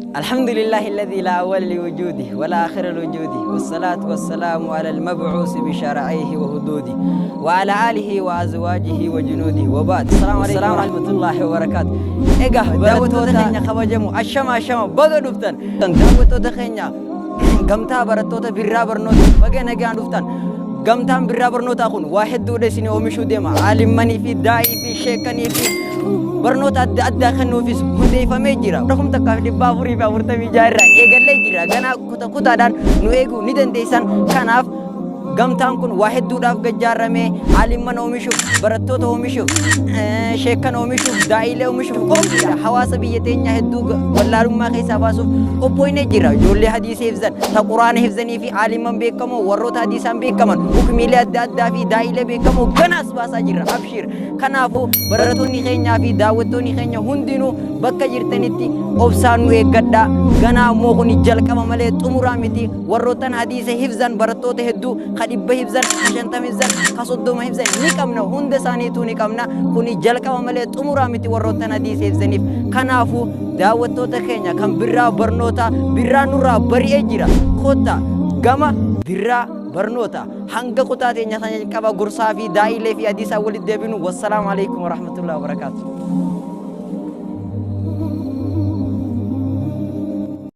الحمد لله الذي لا أول لوجوده ولا آخر لوجوده، والصلاة والسلام على المبعوث بشرعيه وهدوده وعلى آله وأزواجه وجنوده، وبعد، السلام عليكم ورحمة الله وبركاته. Egaa daawwattoota keenya kabajamu, ashama ashama, baga dhuftan. Daawwattoota keenya, gamtaa barattoota Birraa Barnoota, baga nagaan dhuftan. Gamtaan Birraa Barnootaa kun waa hedduudha isin oomishuu deema. Aalimmanii fi daa'ii fi sheekanii fi barnoota adda addaa kennuufis hundeeffamee jira. 1446 irraa eegallee jira. Ganaa kuta kutaadhaan nu eeguu ni dandeessan. Kanaaf gamtaan kun waa hedduudhaaf gajjaarame: aalimman oomishuuf, barattoota oomishuuf, sheekkan oomishuuf, daa'ilee oomishuuf qophiidha. Hawaasa biyya teenyaa hedduu wallaalummaa keessaa baasuuf qophoonee jira. Ijoollee hadiisa hifzan, ta quraana hifzanii fi aalimman beekamoo, warroota hadiisaan beekaman, hukmiilee adda addaa fi daa'ilee beekamoo ganaas baasaa jirra. Abshiir. Kanaafuu barattoonni keenyaa fi daawwattoonni keenya hundinuu bakka jirtanitti obsaan nu eeggadhaa. Ganaa immoo kun jalqaba malee xumuraa miti. Warroottan hadiisa hifzan, barattoota hedduu ka 100 hifzan, ka 50 hifzan, ka 30 hifzan ni qabna. Hunda isaaniituu ni qabna. Kuni jalqaba malee xumuraa miti warroottan hadiisa hifzaniif. Kanaafuu daawwattoota keenya kan Birraa Barnootaa, birraa nurraa bari'ee jira. Kottaa gama Birraa Barnoota. Hanga kutaa teenya sana jalqaba gorsaa fi daa'ilee fi hadiisaa walitti deebinu, wassalaamu alaikum warahmatullahi wabarakaatu.